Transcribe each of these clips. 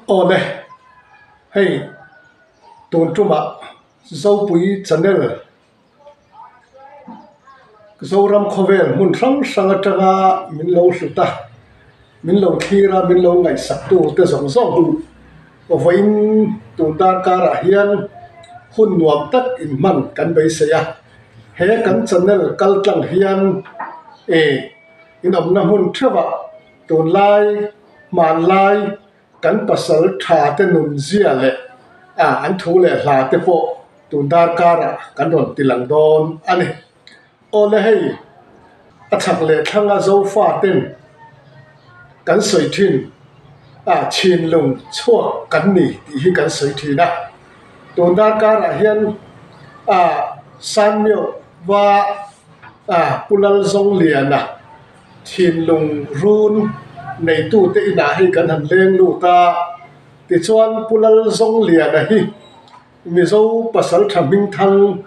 Awle, hei tun tumah Zopui channel Zoram khawvel hmun hrang hrang atanga min lo hlut a, min lo thlir a, min lo ngaihsaktu te zawng zawng vawiin tun darkarah hian hun nuam tak inhman kan beisei a. He kan channel kal tlang hian eh inawmna hmun theuhah tunlai hmanlai kan pasal tha te nun zia leh ah an thu leh hla te pawh tun darkarah kan rawn ti lang dawn a ni. Awle hei a chhak leh thlanga Zofa ten kan sawi thin ah chhinlung chhuak kan ni tih hi kan sawi thin a. Tun darkarah hian ah Sanmeuh va ah Pu Lalzawng-liana Thinlung run neitute inah hei kan han leng lut a, tichuan Pu Lalzawng-liana hi Mizo pasaltha hmingthang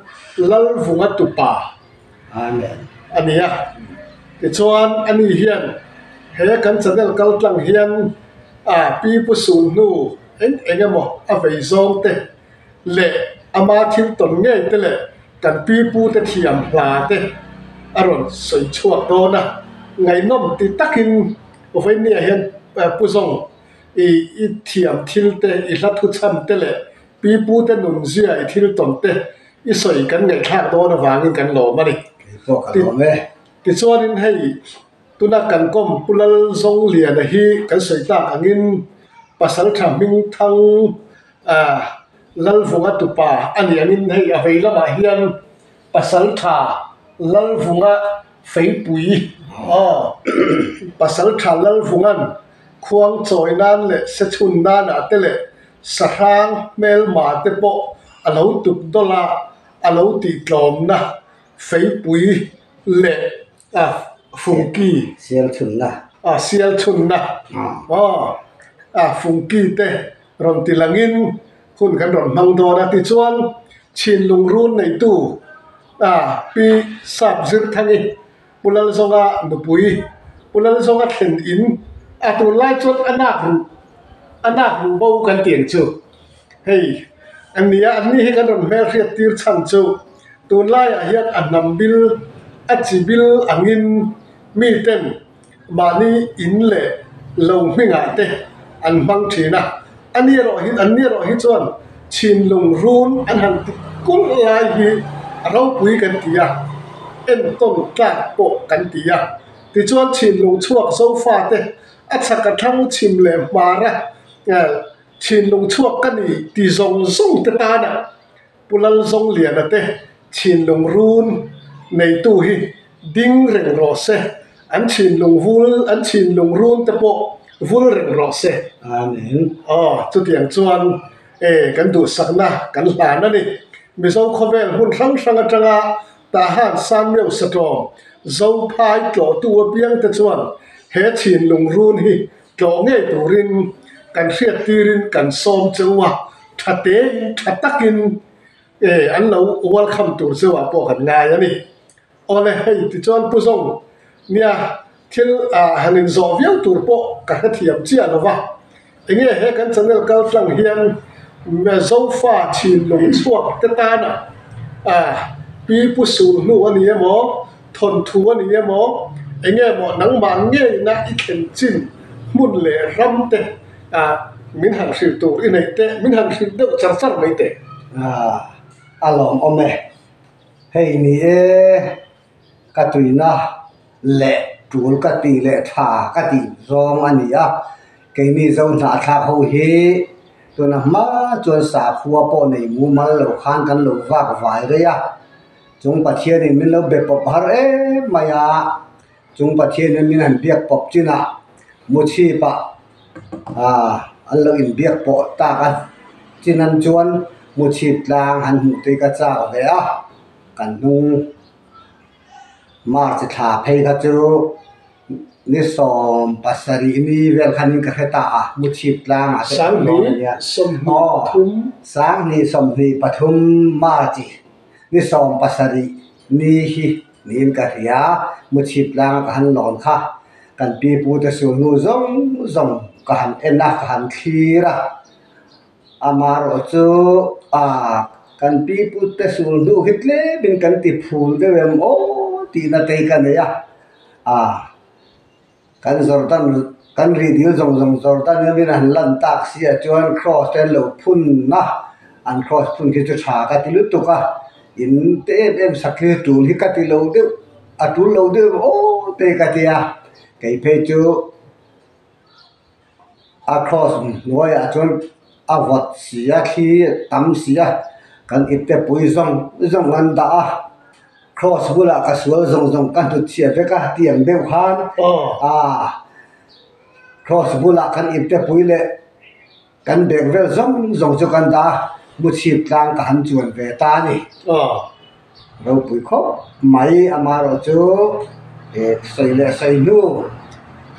Lalvunga tupa a ni a, tichuan ani hian he kan channel kal tlang hian a pi pu sul hnu eng eng emaw a vei zawng te leh ama thil tawn ngei te leh kan pi pu te thiam hla te a rawn sawi chhuak dawn a, ngaihnawm ti takin Vawinia hian Pu Zawng i i thiam thil te, i hla thu chhan te leh pi pu te nun zia i thil tawn te i sawi kan ngaihthlak dawn avangin kan lawm a ni. Kei pawh ka lawm e. Tichuanin hei tuna kan kawm Pu Lalzawngliana hi kan sawi tak angin Pasaltha Hmingthang Ah, Lalvunga tupa a ni angin hei a vei lamah hian Pasaltha Lalvunga feipui aw Pasaltha Lalvunga'n khuang chawi nan leh se chhun nanah te leh sahrang hmelma te pawh a lo tuk dawlh a, a lo tihtlawmna feipui leh a fungki. Sial chhunna. A sial chhunna aw a fungki te rawn ti langin hun kan rawn hmang dawn a. Tichuan Chhinlung run neitu a Pi Sap Zirthangi Pu Lalzawnga nupui Pu Lalzawnga thlen in a tunlai chuan a nak ruh a nak ruh bo kan ti ang chu. Hei an ni a, anni hi kan rawn hmelhriat tir chhan chu tunlaiah hian a hnam bil, a chi bil angin miten mahni in leh lo hmingah te an hmang thin a. Ani erawh hi anni erawh hi chuan chhinlung run an han ti kulh lai hi a ropui kan ti a, entawn tlak pawh kan ti a. Tichuan chhinlung chhuak Zofate a chhak a thlang chhim leh hmar a. Chhinlung chhuak ka ni ti zawng zawng te tana Pu Lalzawngliana te chhinlung run neitu hi ding reng rawh se, an chhinlung vul an chhinlung run te pawh vul reng rawh se. Amen. Aw, chutiang chuan e kan duhsakna kan hlan a ni. Mizo khawvel hmun hrang hrang atanga Tahan Sanmeu Satlawm Zophai tlawhtu apiang te chuan he chhinlung run hi Tlawh ngei turin kan hriat tirin kan sawm cheu a, tha tein tha takin e an lo welcome tur cheu ah pawh kan ngai a ni. Awle hei tichuan Pu Zawng nia thil ah han inzawh viau tur pawh ka hrethiam chiah lo va, enge he kan channel kal tlang hian Zofa chhinlung chhuak te tana ah Pi Pu Sul hnu a ni emaw Thawnthu a ni emaw, eng nge maw nangmah ngeina i thlen chin hmun leh ram te ah min han hrilh tur i neih teh, min han hrilh deuh char char mai teh. Ah, a lawmawm e. Hei ni e, ka tuina leh tul ka tih leh tha ka tih zawng a ni a, keini zo hnahthlak ho hi tuna hma chuan sakhua pawh nei mumal lo khan kan lo vak vai rei a. Chung Pathianin min lo be pawp har em mai a, chung Pathianin min han biak pawp chinah Muchhipah ah an lo inbiak pawh tak a, chinan chuan Muchhip tlang han hmuh te ka chak ve a, kan hnung March thla phei kha chu Ni 70 ni vel khanin ka hre ta a, Muchhip tlangah te kan lawn a nia. Aw, 2023 March ni 70 ni hi niin ka hria, Muchhip tlanga ka han lawn kha kan pi pu te sulhnu zawng zawng. ka han en a, ka han thlir a. Amaherawhchu ah kan pi pute sul hnu hi tlemin kan ti phul deuh em aw tihna te hi ka nei a, ah kan Jordan kan rihdil zawng zawng Jordan hian han lan tak si ah chuan cross te an lo phun a, an cross phun khi chu tha ka ti lutuk a, in te em em sak hi tul hi ka ti lo deuh a tul lo deuh em aw te hi ka ti a, kei phei chu. A cross hnuaiah chuan a vawt si a thli a tam si a kan ipte pui zawng zawng an dah a cross bulah ka sual zawng zawng ka hnut chhiah vek a tiang deuh khan ah cross bulah kan ipte pui leh Kan bag vel zawng zawng chu kan dah a, mu chhip tlang ka han chuan ve ta a ni. Ropui khawp mai amaherawh chu sawi leh sawi hnu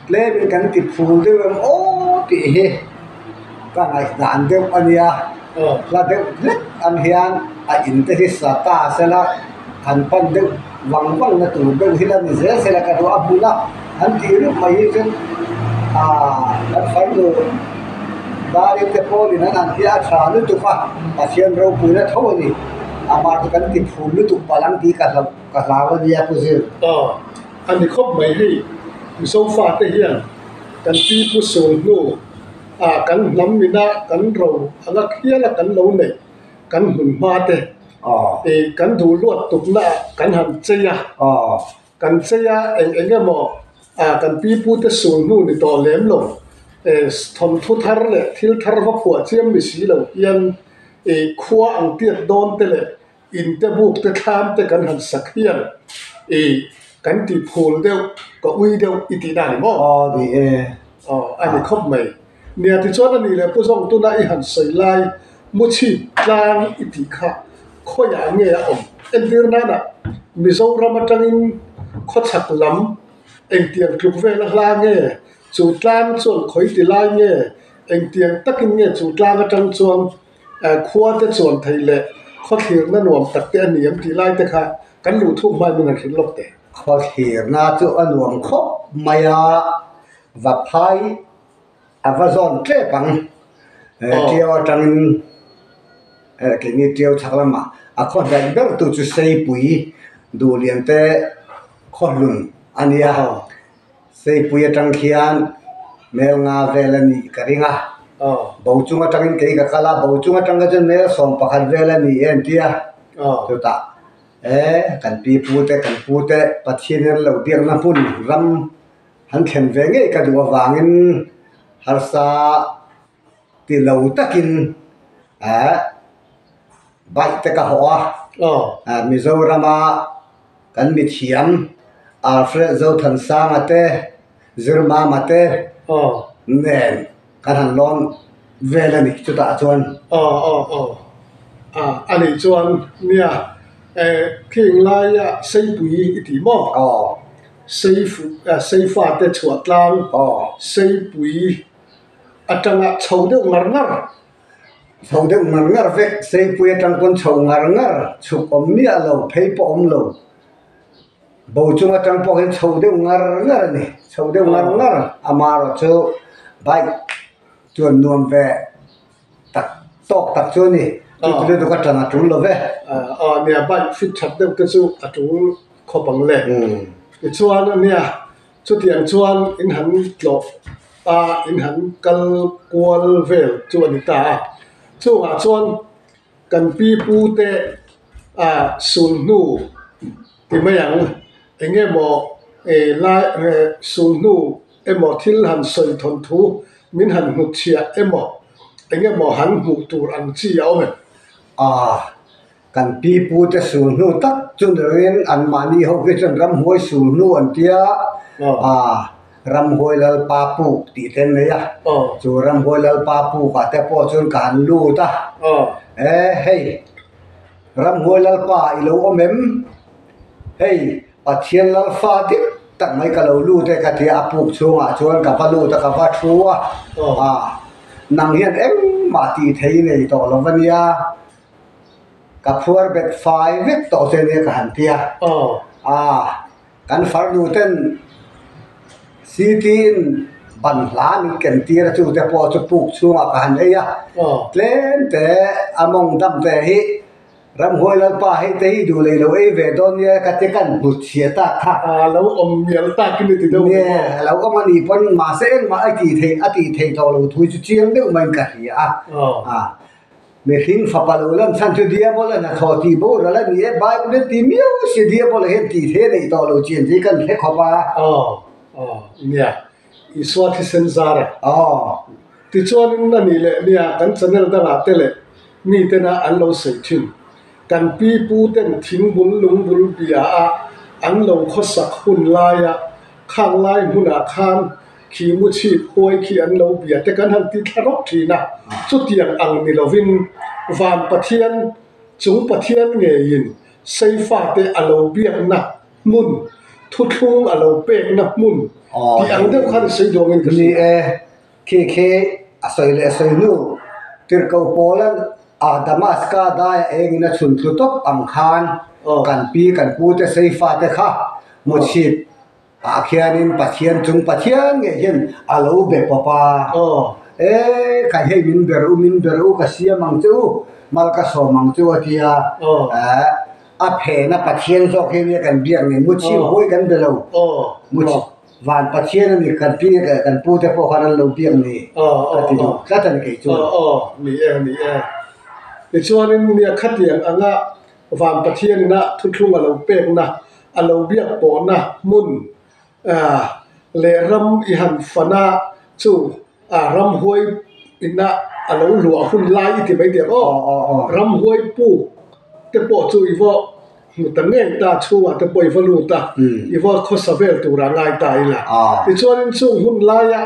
tlemin kan ti phul deuh em aw tih hi ka ngaihdan deuh a nia. Hla deuh hlek ang hian a in te hi sa ta sela han pan deuh vang vang na tur deuh hi la ni zel sela ka duh a hmun a an tih reuh mai hi chuan aaa kan farnu Darin te pawhin an han hria a tha lutuk a Pathian ropuina tho a ni amah chu kan ti phul lutuk palh ang tih ka hlauh ka hlau a nia Pu Zir. Aw a ni khawp mai hei Mizo fate hian kan pi pu sul hnu ah kan hnam mina kan ro anga khial a kan lo neih kan hmun hma te ih kan duh luat tukna ah kan han chei a, kan chei a eng eng emaw ah kan pi pu te sul hnu ni tawh lem lo eh thawmthu thar leh thil thar va phuah chiam ni si lo hian ih khua ang tiat dawn te leh in te buk te thlam te kan han sak hian ih kan ti phul deuh ka ui deuh i tih na ni maw? Aw ni e. Aw a ni khawp mai. Nia tichuan a nih leh Pu Zawng tuna i han sawi lai mu chhip tlang i tih kha khawiah nge a awm? Entir nana Mizoram atangin khawchhak lam engtiang tluk vela hla nge chu tlang chuan khawi ti lai nge engtiang takin nge chu tlang atang chuan Khua te chuan thei leh khawthlirna nuam tak te a ni ang tih lai te kha kan luh thuk hmain min han hrilh lawk teh. Khawthlirna chu a nuam khawp mai a, va phai a va zawn tlep ang. Tiau atangin keini tiau chhak lamah a khaw hnaih ber tu chu Seipui Duhlian te khawhlun a nia. Seipui atang khian mel nga vel a nih ka ring a, bo chung atangin kei ka kal a, bo chung atang kha chuan mel 11 vel a ni e an ti a, chutah e kan pi pu te kan pu te Pathian in an lo biakna hmun ram han thlen ve ngei ka duh avangin harsa ti lo takin eh bike te ka hawh a, Mizorama kan mithiam Alfred Zothansanga te Zirmama te nen kan han lawn vel a ni chutah chuan. Aw aw aw ah a nih chuan nia eh khing laia Seipui i tih maw? Aw. Seifu Seifa te chhuah tlang Seipui atanga chho deuh ngar ngar. Chho deuh ngar ngar vek, Seipui atang pawn chho ngar ngar, chhuk awm miah lo, phei pawh awm lo. Bo chung atang pawh hian chho deuh ngar ngar a ni, chho deuh ngar ngar. Amaherawh chu bike chuan nuam ve tak tawk tak chu a ni, chuti lutuk a tan a tul lo ve. Aw nia, bike fit that deuh te chu a tul khawp ang le. Tichuan ania Chutiang chuan in han tlawh a, in han kal kual vel chu a ni ta a. Chungah chuan kan pi pu te ah sul hnu ti mai ang, eng emaw lai sul hnu emaw thil han sawi thawn thu min han hnutchhiah emaw eng emaw han hmuh tur ang chi a awm em? Ah. Kan pi pu te sul hnu tak chu niloin anmahni ho hi chuan ramhuai sul hnu an tia, ah ramhuai lalpa puk tih te an nei a, chu ramhuai lalpa puk ah te pawh chuan ka han lut a, e hei ramhuai lalpa i lo awm em? Hei Pathian lalfa dik tak mai ka lo lut e ka tia a puk chhungah chuan ka va lut a ka va thu a, ah nang hian engmah tih thei i nei tawh lo va nia. Ka phuar bet fai vek tawh che nia ka han ti a. Aw. Kan farnu ten CT in Ban hla min ken tir a chute pawh chu puk chhungah ka han ei a, tlem te a mawng dam te hi Ramhuai Lalpa hei te hi duh lei lo ei ve dawn nia ka ti kan hnut chhiah tak kha. A lo awm mial tak in i ti deuh ni maw? Nia, a lo awm a nih pawn mahse engmah a tih theih a tih theih tawh lo thu hi chu chiang deuh maiin ka hria a. Mihring fapa lo lan chhan chu Diabol a hnathawh tih boral a ni e, Bible in ti miau si Diabol hian tih thei a neih tawh lo chian tih kan hre khawp a. Aw, aw, nia, Isua thisen zar a. Aw. Tichuanin a nih leh nia kan channel dangah te leh mitena an lo sawi thin. Kan pi pu ten thingbul lungbul bia a an lo khawsak hun laia khang lai hmunah khan Khi mu chhip huai khi an lo bia te kan han ti thla rawk thin a, chutiang ang ni lovin Van Pathian chung Pathian ngeiin Seifate a lo biakna hmun, thuthlung a lo pekna hmun tih ang deuh khan i sawi duangin ka hria. Ni e, khi khi a sawi leh a sawi hnu, Tirhkoh Paula'n a Damaska daia engin a chhun thlu tawp ang khan kan pi kan pute Seifate kha mu chhip Ah khianin Pathian chung Pathian ngei hian a lo be pawp a. E, ka hei min ber u, min ber u, ka siam ang che u, mal ka sawm ang che u a ti a. A phena Pathian zawk hi nia kan biak ni, muchhim huai kan be lo. Van Pathian a ni, kan pi leh kan pu te pawh khan an lo biak ni, ka ti duh tlat a ni kei chuan. Ni e, ni e. Tichuanin nia khatiang anga Van Pathianina thuthlung a lo pekna, a lo biak pawhna hmun leh ram i han fan a, chu ramhuai ina a lo luah hun lai i ti mai teh aw. Ramhuai puk te pawh chu i va hmu ta ngei ta, chhungah te pawh i va lut a, i va khawsa vel tura ngai ta ila. Tichuanin chung hun laia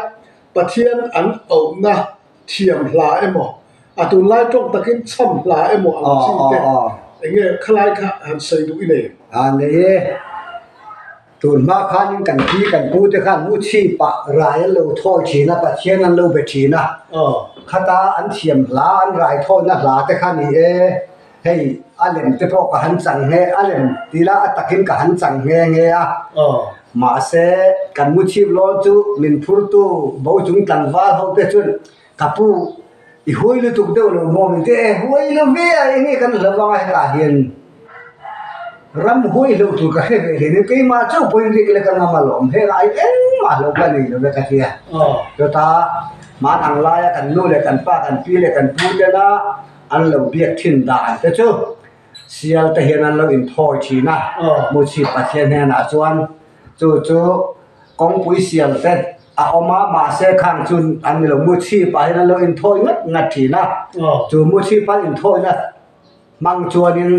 Pathian an auhna thiam hla emaw, a tunlai tawng takin chham hla emaw ang chi te eng nge khalai kha han sawi duh i nei? A nei e. Tun hma khanin kan pi kan pu te khan mu chhipah rai an lo thawi thin a, Pathian an lo be thin a. Khata an thiam hla, an rai thawina hla te kha ni e. Hei a lem te pawh ka han chang nghe, a lem ti la a takin ka han chang nghe nghe a. Mahse, kan mu chhip lawn chu min phurtu bo chung tlangval ho te chuan ka pu i huai lutuk deuh lo maw min ti e, huai lo ve a eng nge kan hlo anga hetah hian ram huai hlo tur ka hre ve hle nia keimah chauh pawhin rik lek anga malawm heng ai engmah hlo ka nei lo ve ka tia. Chutah hman ang laia kan nu leh kan pa kan pi leh kan pu tena an lo biak thin dan te chu Sial te hian an lo inthawi thin a, Muchhip Pathian hnenah chuan chu chu kawngpui sial te a awm a, mahse khang chu an ni lo, Muchhip ah hian an lo inthawi ngat ngat thin a, chu Muchhip an inthawina hmang chuanin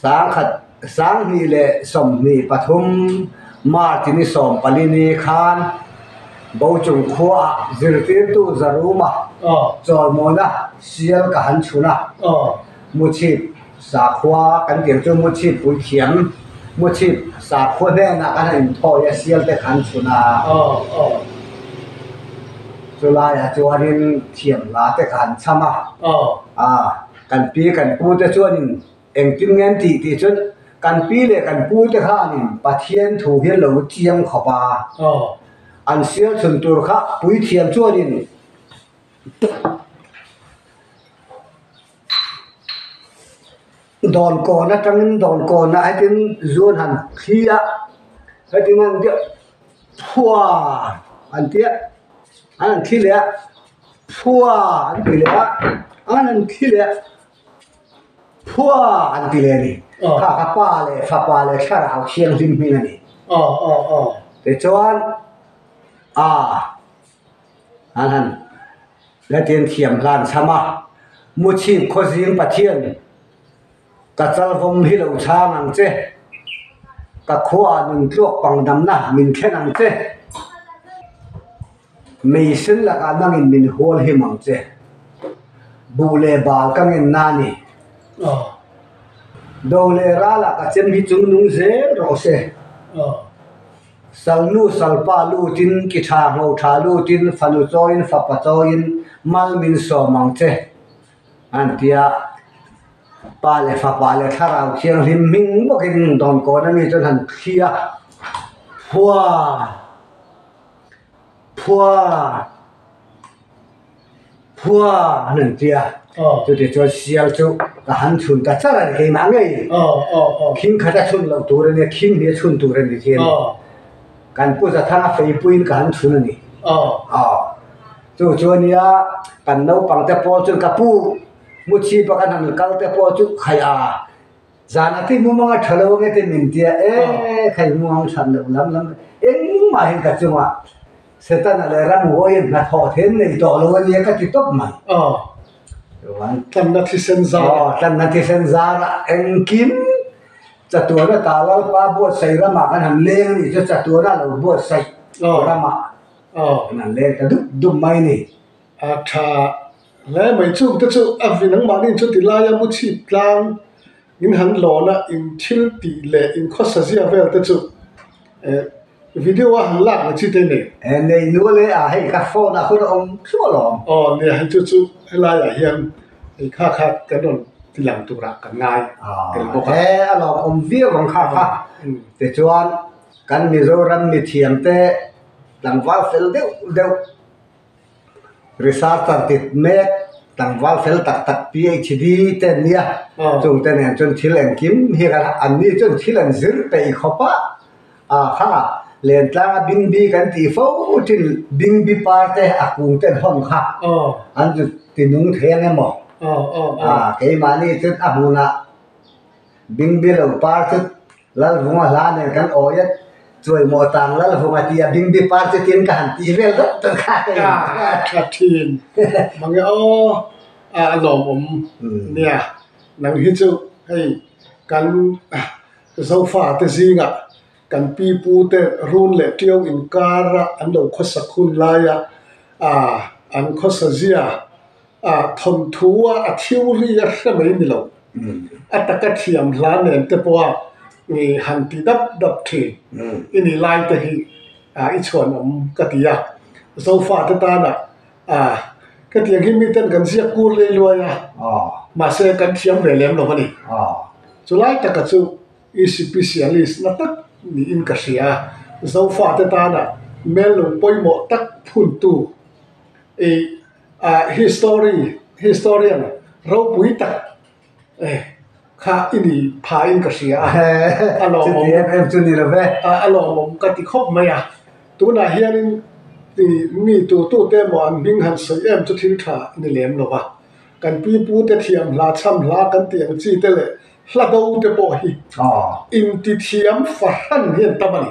sangkhat sanghnih leh 23 March ni 14 ni khan Bochung khuaah zirtirtu Zaruma chawlmawna Sial ka han chhun a, Muchhip sakhua kan tih ang chu Muchhip puithiam, Muchhip sakhua hnenah kan han inthawi a, sial te ka han chhun a. Chulaiah chuanin thiam hla te ka han chham a, kan pi kan pu te chuanin engtin nge an tih tih chuan kan pi leh kan pu te khanin Pathian thu hi an lo chiang khawp a, an sial chhun tur kha puithiam chuanin. Dawn kawn atangin dawn kawnah hetin zuan han thli a hetin an deuh phua an ti a an han thli leh a phua an ti leh a an han thli leh a phua an ti leh a ni kha kha pa leh fapa leh thlarau thianghlim hming a ni tichuan aa. An han Latin thiam hlan chham a, Muchhip khawzing Pathian, ka chalvawm hi lo chhang ang che, ka khuaah nun tluak pangdamna min thlen ang che, meisen lakah nangin min hual him ang che, buh leh bal ka ngen na a ni. Do leh ralah ka chem hi chung nung zel rawh se. Salnu salpa lutin, ki tha ngho tha lutin, fanu chawiin fapa chawiin mal min sawm ang che an ti a. Pa leh fapa leh thlarau thianghlim hming bawkin Dawnkawn ami chuan han thli a, Phua! Phua! Phua! An han ti a. Chuti chuan sial chu ka han chhun ta char a ni keimah ngei. Khing khat a chhun loh tur a nia, khing hnih a chhun tur a ni khi a ni. Kan Pu Zathanga feipuiin ka han chhun a ni. Chu chu a nia, kan naupang te pawh chuan ka pu Muchhipa kan han kal te pawh chu khaih a. Zan a ti mumang a tha lo ange te min tia e khai mumang that loh lam lam engmah hian ka chungah Setana leh ramhuai in hnathawh then nei tawh lo ania ka ti tawp mai. Aw. Chuan Tlanna thisen zar ah. Aw tlanna thisen zar ah engkim chatuana ta Lalpa buatsaih ramah kan han leng a nih chu chatuana a lo buatsaih ramah kan han leng ta dup dup mai a ni. A tha Hle mai chung te chu a vi nangmahni chu ti laia mu chhip tlang in han lawn a in thil tih leh in khawsa zia vel te chu eh video a han lak na chi te nei. Eh nei nual e a hei ka phone ah khawn a awm thluah alawm. Aw nia hei chu chu helaiah hian hei kha kha kan rawn ti lang turah kan ngai tel bawk a. Eh a lawm awm viau ang kha kha tichuan kan Mizoram mithiam te tlangval fel deuh deuh. Researcher dik mek tlangval fel tak tak PhD te an nia chung te nen chuan thil engkim hi kan an ni chuan thil an zir peih khawp a ah kha Lentlanga bingbi kan tih fo thin bingbi par te a kung te an hawn kha an zu ti nung thei ang emaw ah keimahni chuan a hmunah Bingbi lo par chu Lalvunga hla nen kan awi a, chuaimawh tang Lalvunga tia Bingbi par chu tin ka han tih vel deuh deuh kha ka in. A tha thin mange aw a lawmawm nia nang hi chu hei kan Zofa te zingah kan pi pu te run leh tiau inkara an lo khawsak hun laia an khawsa zia A thawnthu a a theory a hre mai ni lo. A taka thiam hla nen te pawha i han ti dap dap thin. I ni lai te hi i chhuanawm ka ti a. Zofa te tana ka tiang hi miten kan ziak kur lei luai a, mahse kan thiam ve lem lo a ni. Chulai taka chu i specialist na tak niin ka hria a. Zofa te tana mellung pawimawh tak phuntu i Ah history, historian ropui tak eh kha i ni phain ka hria a, a lawmawm Chuti em em chu ni lo ve. A lawmawm ka ti khawp mai a, tunah hianin ti mi tu tu te emaw an hming han sawi em chu thil tha a ni lem lo va, kan pi pu te thiam hla chham hla kan tih ang chi te leh hla do te pawh hi intithiam fahran hi an tam a ni.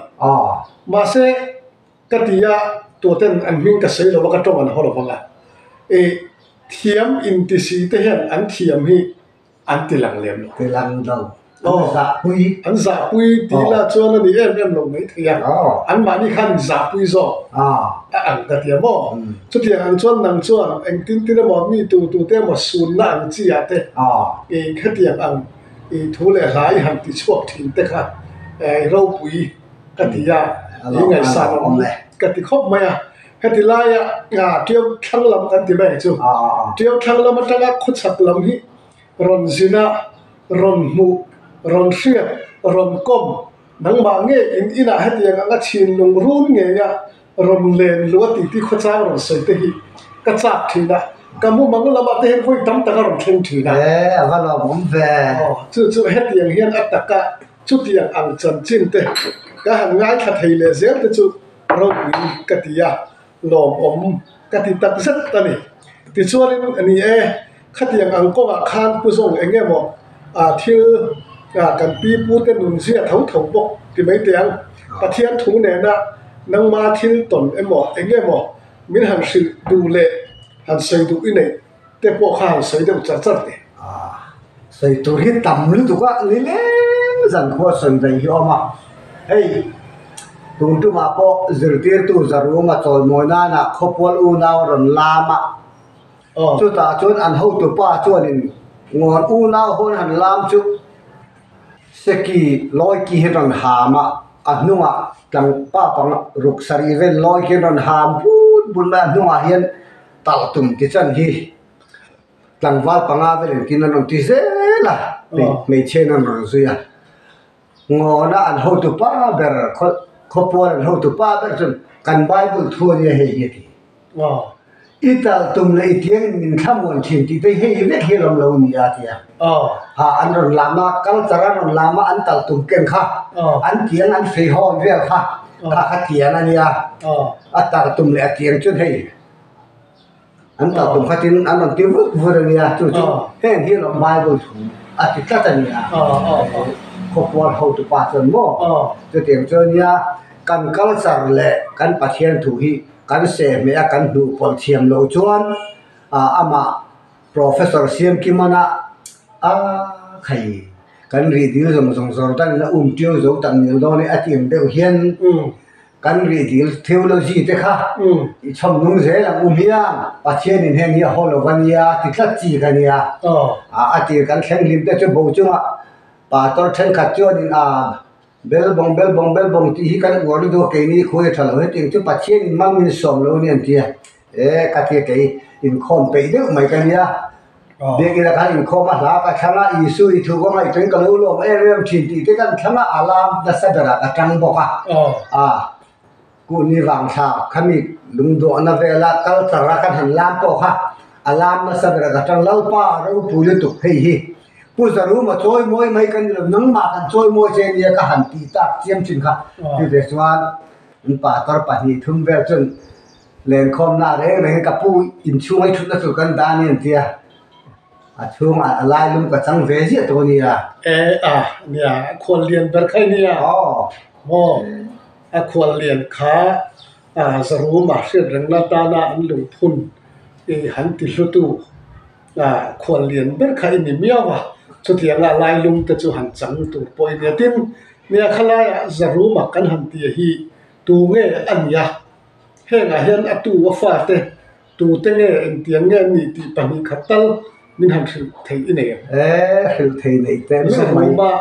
Mahse. Ka ti a, tuaten an hming ka sawi lo va, ka tawng an haw lo vang a. I thiam intisi te hian an thiam hi an ti lang lem lo. Ti lang lo. An zahpui. An zahpui tih lah chuan a ni em em lo mai thei a. Anmahni khan zahpui zawk a ang ka ti a maw? Chutiang ang chuan nang chuan engtin tin emaw mi tu tu te emaw sunna ang chi ah te i khatiang ang i thu leh hla i han ti chhuak thin te kha i ropui. Ka ti a, i ngaihsan awm ka ti khawp mai a. Heti laia Tiau thlang lam kan ti mai chu, Tiau thlang lam atanga khawchhak lam hi rawn zin a, rawn hmuh, rawn hriat, rawn kawm, nangmah nge in inah hetiang anga chhinlung run ngeia rawn len luh a titi khawchang rawn sawi te hi ka chak thin a, ka mumang lamah te hian vawi tam tak a rawn thleng thin a. E, a va lawmawm ve. Aw, chu chu hetiang hian a taka chutiang ang chanchin te ka han ngaithla thei leh zel te chu ropui ka ti a, lawmawm ka ti tak zet a ni. Tichuanin a ni e, khatiang ang kawngah khan Pu Zawng eng emaw thil kan pi pu te nun zia tho tho bawk ti mai teh ang. Pathian thu nena nangma thil tawn emaw eng emaw min han hrilh duh leh han sawi duh i neih te pawh kha han sawi deuh char char teh. Sawi tur hi tam lutuk a, ni leng zan khua sawi daih hi a awm a. Hei tun tumah pawh zirtirtu Zaruma chawimawi nana khawpual unau a rawn lam a. Chutah chuan an hotupa chuanin ngawn unau hawn han lam chu Seki lawi ki hi rawn ham a, a hnungah tlangpa pang ruk sarih vel lawi khi rawn ham but but mai a, a hnungah hian talh tum ti chan hi tlangval panga vel engtin an rawn ti zel a, hmeichhe in an rawn zui a. Ngawna an hotupa ber khawpual an hotupa ber chuan. Kan Bible thu a nia hei hi a ti. I tal tum leh i tiangin min thlamuan thin tih te hei vek hi a lawm lo ni a ti a. Ha an rawn lam a, culture an rawn lam a, an tal tum ken kha, an tiang an fei hawn vel kha, kha kha tiang a nia. A tal tum leh a tiang chuan hei an tal tum khatin an rawn ti vut vut a nia, chu chu heng hi a lawm Bible thu a ti tlat a nia. Khawpual hotupa chuan maw chutiang chu a nia, kan culture leh kan Pathian thu hi Kan sehmeh a kan hnuh pawlh thiam loh chuan amah Professor Siamkimana a khai kan rih dil zawng zawng Jordan in a um tiu zo tak nil dawn e a ti ang deuh hian kan rih dil theology te kha i chhawm nung zel ang u hmiang Pathian in heng hi a haw lo va nia ti tlat chi ka nia a tir kan thleng hlim te chu bo chungah pastor thenkhat chuanin a Belbawng belbawng belbawng tih hi kan uar lutuk a keini khawi a tha lo hetiang chu Pathian in mal min sawm lo a ni an ti a e ka ti a kei inkhawm peih deuh mai ka nia biakinn ah khan inkhawm a hla ka thlang a Isu i thu ka ngaihtuah in ka lo lawm em em thin tih te kan thlang a a lam nasa berah ka tang bawk a a Kuhni vangthla khami lungduahna vela culture a kan han lam pawh kha a lam nasa berah ka tang Lalpa ropui lutuk hei hi. Pu Zaruma chawi mawi mai kan ni lo, nangmah kan chawi mawi che nia ka han tih tak chiam thin kha. Chu ve chuan an pastor pahnih thum vel chuan lenkhawmna reng rengin ka pu inchhung a i thutna tur kan dah a ni an ti a, a chhungah a lai lum ka chang ve ziah tawh a nia. E a nia, a khual lian ber kha i nia. Aw. Maw, a khual lian kha Zaruma hriat rengna atana an lungphun i han ti hlutu. Khual lian ber kha i ni miau a, chutianga lailung te chu han chang tur pawh i nia. Tin, nia khalaiah Zaruma kan han ti hi tu nge a ni a, hengah hian a tu a fate tute nge engtiang nge an nih tih pahnih khat tal min han hrilh thei i nei ang. E, hrilh thei nei teh meuh mai. Zaruma,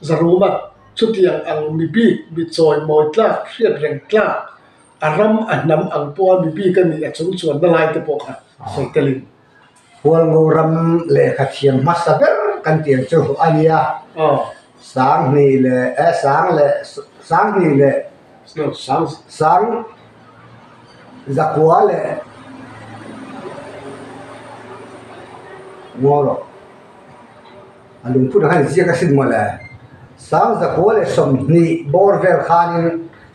Zaruma chutiang ang mi bik, mi chawimawi tlak, hriat reng tlak, a ram a hnam ang pawha mi bik a nih a chung chuanna lai te pawh kha sawi telin. Hualngo ram lehkha thiam hmasa ber kan tih ang chu a nia. Sanghnih leh eh sang leh sanghnih leh sang zakua leh ngaw rawh a lungphun ang khan inziak asin mawle. Sang zakua leh 20 bawr vel khanin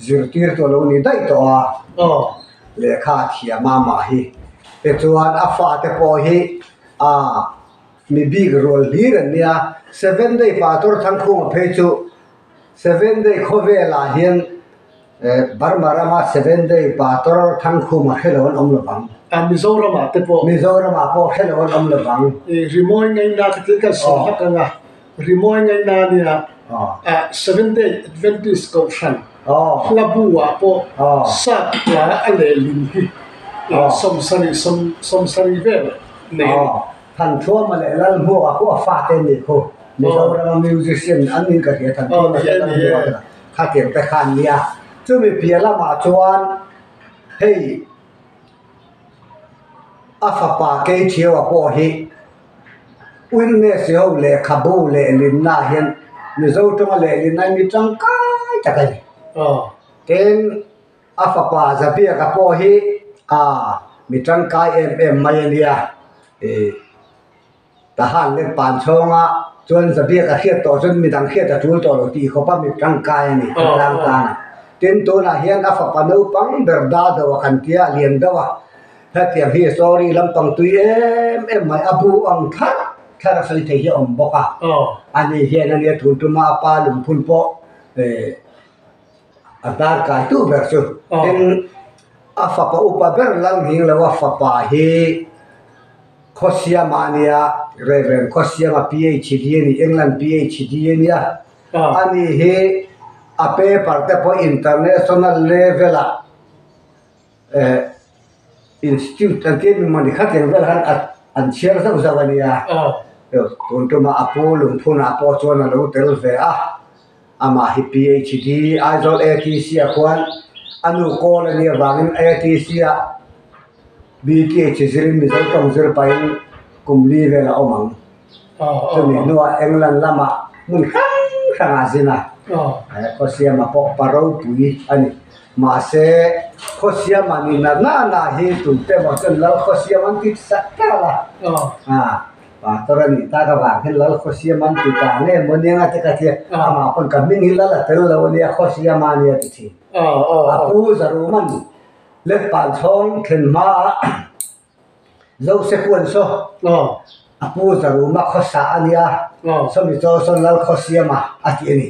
zirtirtu a lo ni daih tawh a. Lehkha a thiam a mah hi tichuan a fate pawh hi aaa mi bik rual hlir an nia seven day pastor Thangkhunga phei chu seven day khawvelah hian eh Burma rama seven day pastor Thangkhuma hre lo an awm lo vang. A Mizoramah te pawh. Mizoramah pawh hre lo an awm lo vang. I rimawi ngaina kha thil kan sawi hlak ang a. Rimawi ngaina nia ah Seven Day Adventist Kohhran hla bu ah pawh sap hla a lehlin hi sawmsarih sawmsarih vel nei a ni. Thanthuama leh Lalhmuaka khu a fate an nih khu. Mizorama musician an nih ka hria Thanthuama leh Lalhmuaka khatiang te kha an nia. Chumi piah lamah chuan hei a fapa Keithiaua pawh hi Witness ho lehkhabu lehlinna ah hian Mizo tawnga lehlinna hi mi tangkai tak a ni. Tin, a fapa Zabiaka pawh hi aa mi tangkai em em mai a nia. Ih Tahan leh Panchhawnga chuan Zabiaka hriat tawh chuan midang hriat a tul tawh lo tih khawpa mi tangkai a ni khawtlang tana. Tin, tunah hian a fapa naupang ber Dado a kan tia a lian deuh a. Hetiang hi story lampang tui em em mai a bu ang thlar thlar a sawi thei hi a awm bawk a. Ani hian ania tun tuma a pa lungphun pawh a dar kai tu ber chu. Tin, a fapa upa ber Lalnghing lo a fapa hi Khawsiama a nia, Reverend Khawsiama PhD a ni, England PhD a nia. Ani hi a paper te pawh international level ah eh institute an tih emaw ni khatiang vel khan an chhiar zauh zauh a nia tun tuma a pu lungphunah pawh chuan a lo tel ve a amah hi PhD Aizawl ATC ah khuan a nu kawl a nih avangin ATC ah BTH zirin Mizo tawng zir pahin kum li vel a awm ang chumi hnuah England lamah hmun hrang hrangah a zin a. Khawsiama pawh pa ropui a ni. Mahse, Khawsiama ni na na na hi tute emaw chuan Lal Khawsiam an ti sak tel a. Pastor a nih tak avang hian Lal Khawsiam an ti ta nge maw nia te ka tia. Amah pawn ka hming hi Lal a tel lo a nia, Khawsiama a nia ti thin. A pu Zaruman Letpan chhawng thlen hmaah Zosepuan saw a pu Zaruma khawsa a nia, sawmi chaw sawn Lal Khawsiama a ti a ni.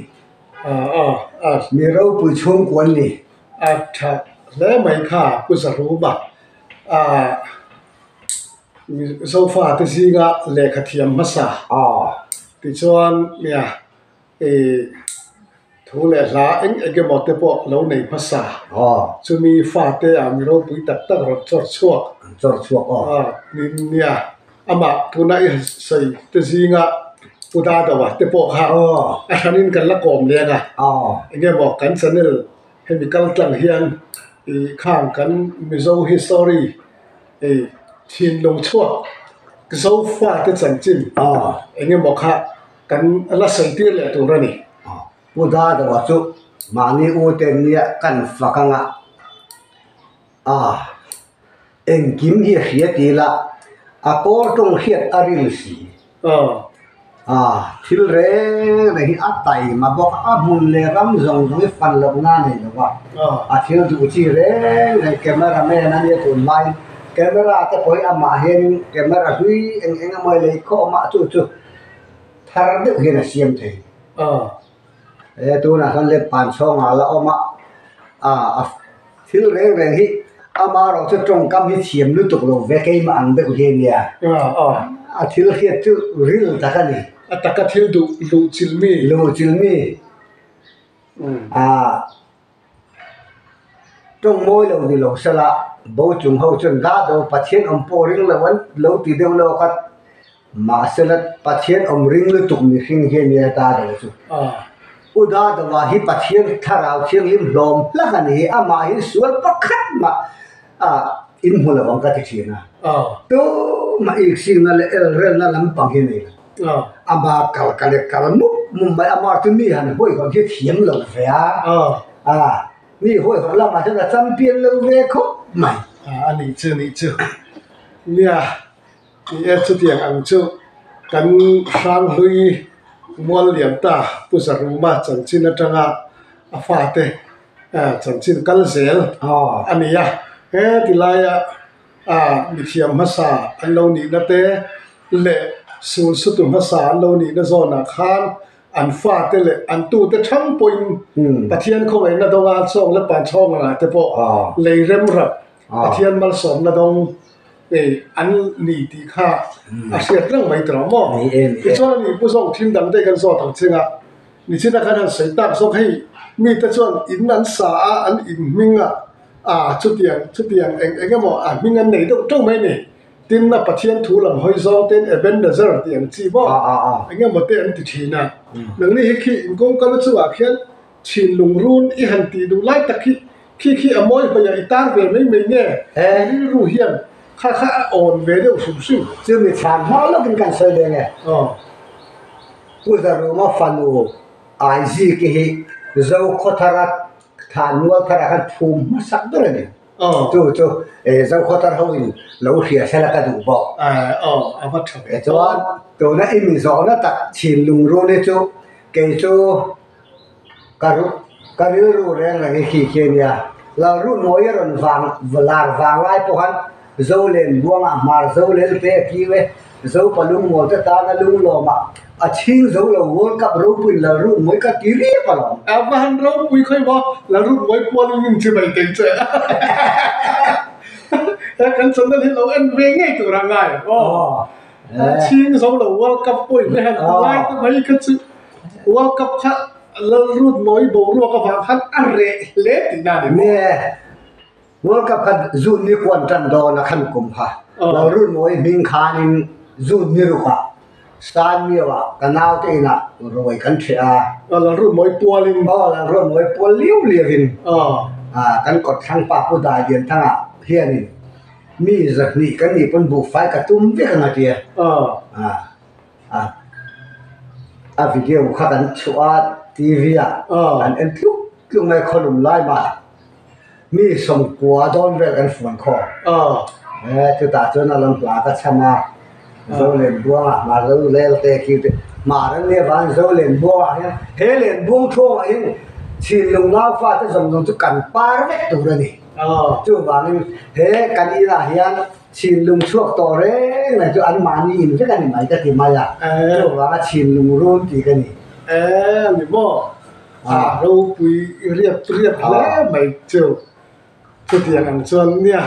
Mi ropui chhungkua an ni. A tha hle mai kha Pu Zaruma Zofa te zinga lehkha thiam hmasa tichuan nia Ih, thu leh hla eng eng emaw te pawh lo nei hmasa. Chumi fate ah mi ropui tak tak rawn chawr chhuak. An chawr chhuak aw. Nia, amah tuna i sawi te zinga Pu Dadawa te pawh kha a hranin kan la kawm leng a. Eng emaw kan channel hemi kal tlang hian ih khang kan Mizo history ih thinlung chhuak Zofate chanchin eng emaw kha Kan la sawi tir leh tur a ni. Pu Dadawa chu mahni u te nia kan fak anga a engkim hi a hria ti ila a kawl tawng hriat a ril si. A thil reng reng hi a taima bawk a, a hmun leh ram zawng zawng hi fan lohna a nei lo va, a thil duh chi reng reng camera man a nia tunlaiin camera te pawh hi amah hianin camera hlui eng eng emaw lei khawm a chu chu. Thar deuh hian a siam thei. He tunah hian lep pan chhawngah a la awm a, a thil reng reng hi amaherawh chu tawngkam hi thiam lutuk lo ve keimah ang deuh hi a nia. A thil hriat chu ril tak a ni. A taka thil duh luh chilh mi. Luh chilh mi. Tawng mawi lo ni lo sela, bo chung ho chuan Dado Pathian awm pawh ring lo an lo ti deuh lawk a, mahsela Pathian awm ring lutuk mihring hi a nia Dado chu. U Dadoa hi Pathian thlarau thianghlim hlawm hlak a ni hi, amah hi sual pakhat mah a inhmu lo ang ka ti thin a, tumah iksingna leh elrelna lampang hi a nei lo. Amah kal ka leh kal mup mup mai, amah chu mi han hawihhawm hi a thiam lo ve a, mi hawihhawm lamah chuan a champion lo ve khawp mai. A nih chu nih chu, nia ni e chutiang ang chu kan Hranghlui mual lian ta Pu Zaruma chanchin atanga a fate chanchin kal zel a ni a, he tilaia mithiam hmasa an lo nihna te leh sul sutu hmasa an lo nihna zawnah khan an fate leh an tute thang pawhin Pathian khawngaihna dawnga chawng leh pan chhawng te pawh lei rem rap Pathian malsawmna dawng an ni tih kha a hriat reng mai tawh maw? Tichuan a nih pu zawng thil dang daih kan zawt ang chinga nichina khan han sawi tak zawk hei mite chuan in an sa a an in hming a chutiang chutiang eng eng emaw a hming an nei deuh teuh mai a ni. Tin, a Pathian thu lam hawi zawng ten Ebenezer tih ang chi maw? Eng emaw te an ti thin a. Nangni hi khi in kawngka na chungah khian chhin lungrun i han tih duh lai tak hi khi khi a mawi hawiah i tar ve mai mai nge? I rilru hian kha kha a awn ve deuh hrim hrim. Chumi chhan hma lawkin kan sawi leng e. Pu Zaruma fanu Aiziki hi Zokhawthara Thanmual tharah khan phum hmasak ber a ni. Chu chu Zokhawthar ho in lo hria sela ka duh bawk. Chuan tuna i mi zawhna tak chhin lungrun hi chu kei chu ka ka rilru reng reng hi khi khi a nia. Lalrunmawi a rawn vang lar vang lai pawh khan Zolen buangah hmar Zolel te a kiu e, Zopa lungmawl te tana lunglawmah a chhing zo lo World Cup ropuiin Lalrutmawi ka ti riap alawm. A va han ropui khawi maw, Lalrutmawi pualin min chi mai thei che. He kan channel hi lo en ve ngei tur a ngai aw. A chhing zo lo World Cup pawhin te han ti lai te mai kha chu World Cup kha Lalrutmawi boruak avang khan a reh hle tihna a ni maw. World Cup kha June ni kuan tan dawn a khan kum kha. Lalrunmawi hming khanin June ni rukah Stanmio-ah ka naute inah ruai kan ṭheh a. Lalrunmawi pualin. Aw, Lalrunmawi pual liau liauin kan kawt thlangpa Pu Dailianthanga hianin mi zahnih kan nih pawn buhfai ka tum vek ang a ti a. A video kha kan chhuah a. TV ah kan en tluk tluk mai khawlum lai mah mi sawmkua dawn vel kan fuan khawm. E chutah chuan a lam hla ka chham a, Zolenbuangah hmar zo lelte khi te hmar an nia vangin Zolenbuangah hian he lenbuang thuangah hian Chhinlung naufa te zawng zawng chu kan par vek tur a ni. Chuvangin he kan inah hian Chhinlung chhuak tawh reng reng chu anmahni in vek a ni mai ka ti mai a, chuvanga Chhinlung run tih ka ni. E a ni maw? A ropui riap riap hle mai chu. Chutiang ang chuan nia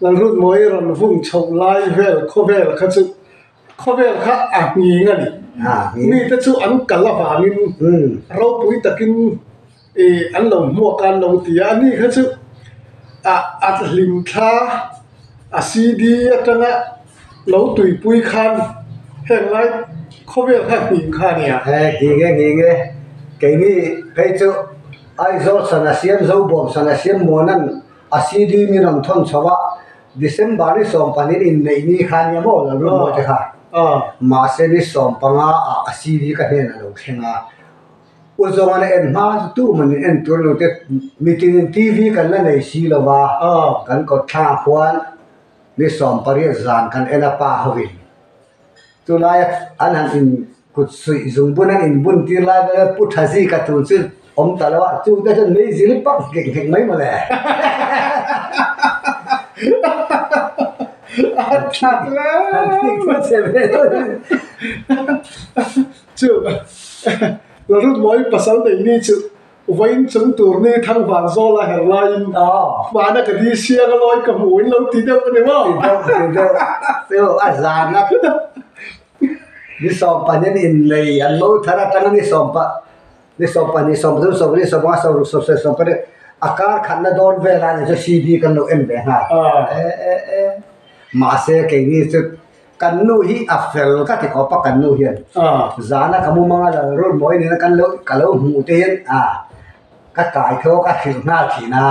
Lalrutmawii rawn vung chhoh lai vel khawvel kha chu khawvel kha a nghing a ni. Mite chu an kal avangin ropui takin an lo hmuak a an lo ti a, ani kha chu a hlim thla a CD atanga lo tuipui khan heng lai khawvel kha nghing kha a nia. Nghing e nghing e, keini phei chu Aizawl sana siam Zobawm sana siam Muanan a CD min rawn thawn chho a, December ni sawmpahnih inneih ni kha nia maw Lalrunmawi te kha, mahse ni sawmpanga ah a CD ka hnenah lo thleng a. U zawnga en hma chu tu man in en tur lo te mitin in TV kan la nei si lo va, kan kawt thlang khuan ni 18 zan kan en a pa ho in. Chulai a an han in kut suih zungbun an in bun tir lai vel a Pu Thazi ka tur chu awm ta lo a, chu te chuan meizil pak nghek nghek mai mawle. A that hle mai. Chu Lalrutmawi pasal nei ni chu vawiin chung tur ni Thangvan zawl a her laiin hmana ka di siang a lawi ka hmuh in lo ti deuh a ni maw? Ti deuh, ti deuh. Chu a zan a ni 15 innei an lo thar atanga ni sawmpa ni 12, 13, 14, 15, 16, 17, 18 a kar khatna dawn vel a ni chu CD kan lo en ve nghal. E e e mahse keini chu Kan nu hi a fel ka ti khawp a kan nu hian zana ka mumanga lal rul mawi nena kan lo ka lo hmuh te hian a ka kai tho ka hrilh nghal thin a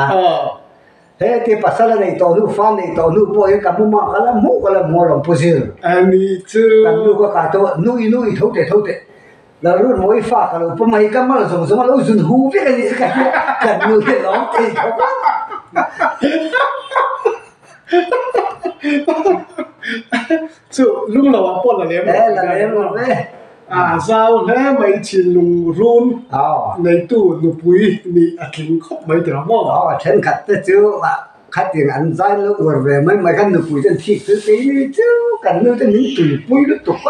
he ti pasal a neih tawh hnu fa neih tawh hnu pawh hian ka mumang ka la hmuh ka la hmu alawm pu zir kan nu ka kai tho nu i nu i tho teh tho teh lal rul mawi fa ka lo pawm a hei ka mal zawng zawng a lo zun hu vek a nih kan nu hi a lawm thei khawp a. Chu lung lo ah pawh la lem lo. Eh la lem lo ve. A zau hle mai thinlung run neitu nupui nih a tling khawp mai tira maw? Aw thenkhat te chu khatin an zai lo uar ve mai mai khan nupui te an thik chu kei chu kan nu te min tuipui lutuk a.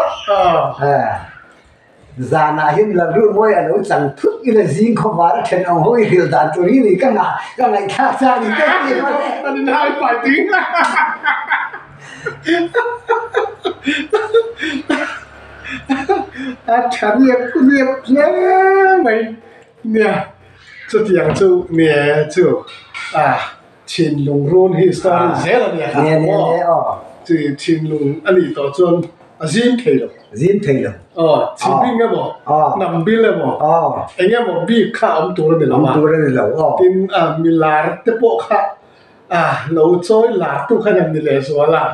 Zanah hian Lalruhmawi a lo chang thut ila zing khawvar a then ang ho i hrilh dan tur hi ni ka ngah ka ngaihthlak cha ni te ti a mawle. An in hai pai ting. A tha riap riap hle mai nia chutiang chu nia chu a thinlung run hi story zel a nia kha maw chi thinlung a nih tawh chuan a zim thei lo. Zim thei lo. Aw chi bing emaw hnam bil emaw eng emaw bik kha a awm tur a ni lo a. Awm tur a ni lo aw. Tin a milar te pawh kha a lo chawi lar tu khan an ni lehzual a,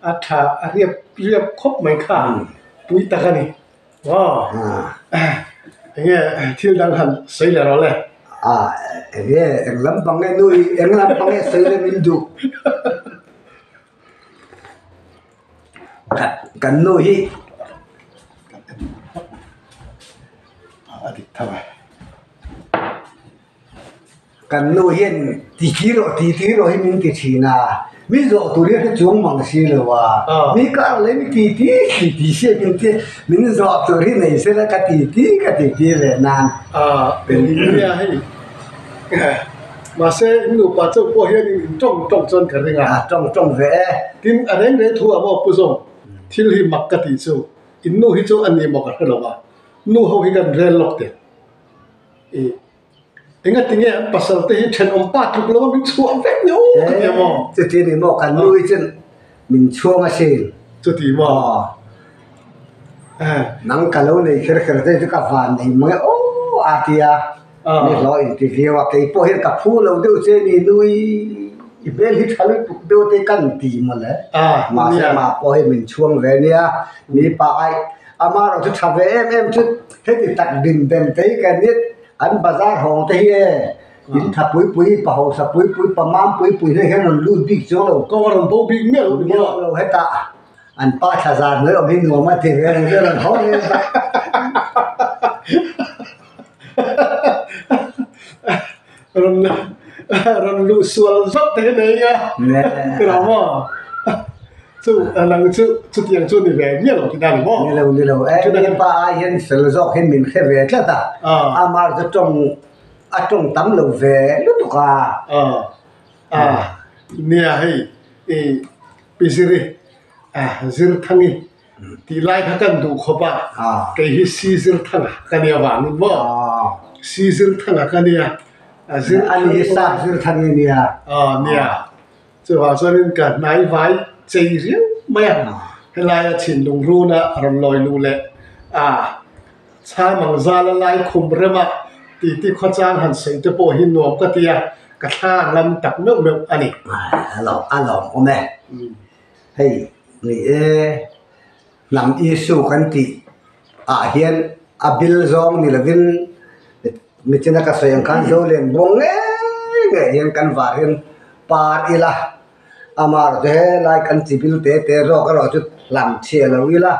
a tha a riap riap khawp mai kha pui tak a ni. Aw enge thil dang han sawi leh rawh le. A enge eng lampang nge nui eng lampang nge sawi leh min duh. Kan nu hi a dik tho e. Kan nu hian ti ti rawh ti ti rawh hi min ti thin a, mi zawh tur hian hre chuang mang si lo a, mi kar leh mi ti ti ti ti si min ti min zawh tur hi nei se la ka ti ti ka ti ti leh nan. Nia hei mahse in nupa chauh pawh hian in tawng tawng chuan ka ring a. Tawng tawng ve e. Tin a reng reng thu ah maw Pu Zawng thil hi mak ka tih chu in nu hi chu a ni maw ka hre lo a, nu ho hi kan rel lawk teh. Enga tinge an pasal te hi thenawm pa tluk lo a min chhuah vek ni aw ka ti a maw? Chuti a ni maw kan nu hi chuan min chhuang asin. Chuti maw? Nang ka lo nei kher kher te chu ka van nei mai aw a ti a, mi hlawh in ti viau a, kei pawh hian ka phu lo deuh che ni nui i hmel hi tha lutuk deuh te kan ti mawle. Mahse mah pawh hi min chhuang ve nia, mi pa ai amaherawhchu tha ve em em chu heti tak din den te hi ka ni. An bazar hawng te hi e in tha pui pui, pa hausa pui pui, pa mam pui pui hneh hian rawn lut bik chuang lo. Kawng a rawn bo bik miah lo ni maw? Lo hetah an pa thla zar hnuai awm hi nuam a ti ve ang chu rawn haw reng a. Rawn rawn luh sual zawk te hi nei a tirah maw? Chu nang chu chutiang chu ni ve miah lo tihna ni maw? Ni lo ni lo e mi pa ai hian fel zawk hi min hre ve tlat a amah chu tawng a tawng tam lo ve lutuk a. A nia hei i pi ziri Zirthangi tih lai kha kan duh khawp a, kei hi Si Zirthanga ka nia vangin maw? Si Zirthanga ka nia, Ani hi Sap Zirthangi nia. Nia, chuvang chuanin ka hnai vai chei riau mai a, helaia thinlung runa rawn lawi luh leh a chham ang zala lai khum rema titi khawchang han sawi te pawh hi nuam ka ti a, ka thla ngam tak meuh meuh a ni. A lawm a lawm awm e. Hei ni e, hnam issue kan tih ah hian a bil zawng ni lovin michina ka sawi ang khan zo len buang ngei ngei hian kan var hian par ila amah chu helai kan chi bil te te zawk erawh chu hlam chhiah lo ila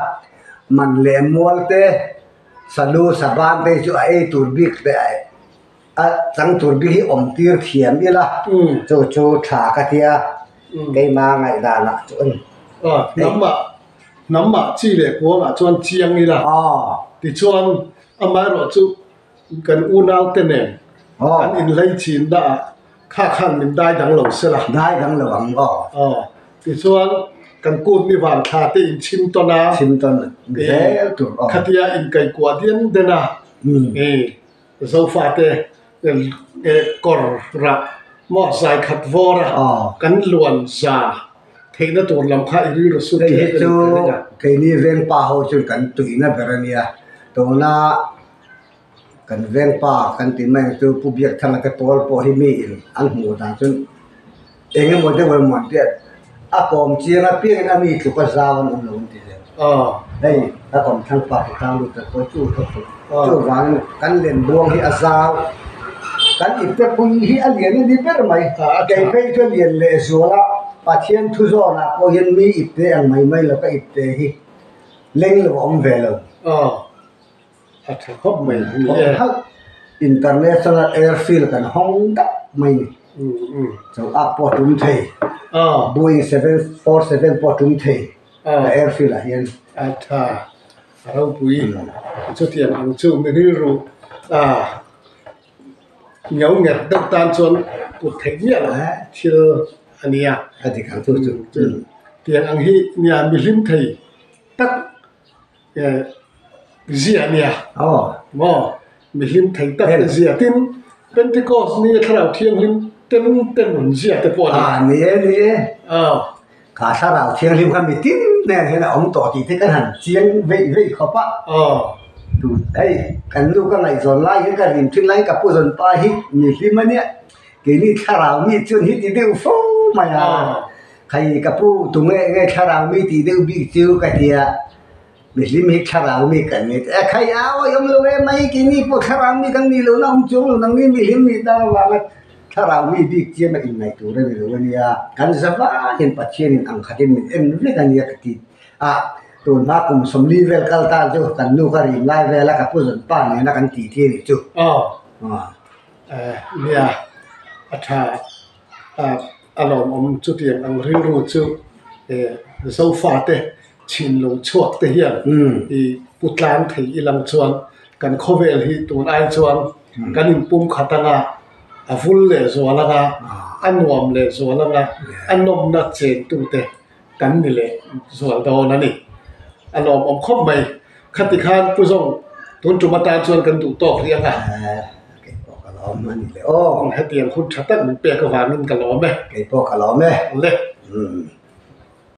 man leh mual te salu saban te chu a ei tur bik te A chang tur bik hi awm tir thiam ila chu chu tha ka tia keima ngaihdanah chuan. Hnamah hnamah chi leh kuangah chuan chiang ila tichuan amaherawh chu kan unaute nen kan inhlei chin dah kha khan min dai dang lo se la. Dai dang lo ang aw. Tichuan kan kut ni vang thla te inchhim tawn a. Chhim tawn zel tur aw. Khatia inkaihkuah dian den a. Zofate kawr rah maw zai khat vawr a kan luan za theihna tur lam kha i rilru sut Hei hi chu keini vengpa ho chu kan tuihna ber a nia, tuna kan vengpa kan tih mai ang chu Pu Biakthanga te pawl pawh hi miin an hmuh dan chuan eng emaw deuh emaw an tia a kawm chiang apiangin a mi tluk a zau an awm lo an ti zel. Hei a kawm thlang pa hi tang lut ta pawh chu thawk thawk chuvangin kan len buang hi a zau kan ipte pui hi a lian a ni ber mai. Kei phei chu a lian leh zual a Pathian thu zawnah pawh hian mi ipte ang mai mai lo ka ipte hi leng lo a awm ve lo. A tha khawp mai a ni e. International airfield kan hawng dap mai ni. Cho ak pawh a tum thei. Boeing 747 pawh a tum thei a airfield ah hian. A tha a ropui chutiang ang chu mi rilru a ngau nghet deuh tan chuan kut theih miah loh thil a nia. A dik ang chu chu. Tiang ang hi nia mi hlim thei tak. Zia a nia maw mi hlim thei tak te zia tin Pentecost ni a thlarau thianghlim ten ten rawn zia te pawh a ni. A ni e ni e kha thlarau thianghlim kha mi tin nen hian a awm tawh tih te kan han chiang veih veih khawp a hei kan nu ka ngaihzawn lai hian ka rim thin lai ka pu zawn pa hi mi hlim a nia keini thlarau mi chuan hi ti deuh fo mai a. Hei ka pu tunge nge thlarau mi tih deuh bik chu ka ti a, mihlim hi thlarau mi kan ni e khai a awi awm lo e mai keini pawh thlarau mi kan nih lohna awm chuang lo nangni mihlim nih ta avanga thlarau mi bik chiam a inngaih tur a ni lo a nia, kan za vangin Pathianin ang khatin min en vek a nia ka ti a, tun hma kum 40 vel kal tan chu kan nu ka rim lai vel a ka pu zawn pa nena kan tih thi a nih chu. Nia a tha. A lawmawm chutiang ang rilru chu Zofate chhinlung chhuak te hian i pu tlang thei ilang chuan kan khawvel hi tun ai chuan kan inpum khat anga a vul leh zual anga a nuam leh zual anga a nawmna chengtute kan ni leh zual dawn a ni. A lawmawm khawp mai. Khati khan Pu Zawng tun tum atan chuan kan duh tawk riang a. Kei pawh ka lawm a ni le aw. Hetiang hun tha tak min pek avangin ka lawm e. Kei pawh ka lawm e. Le.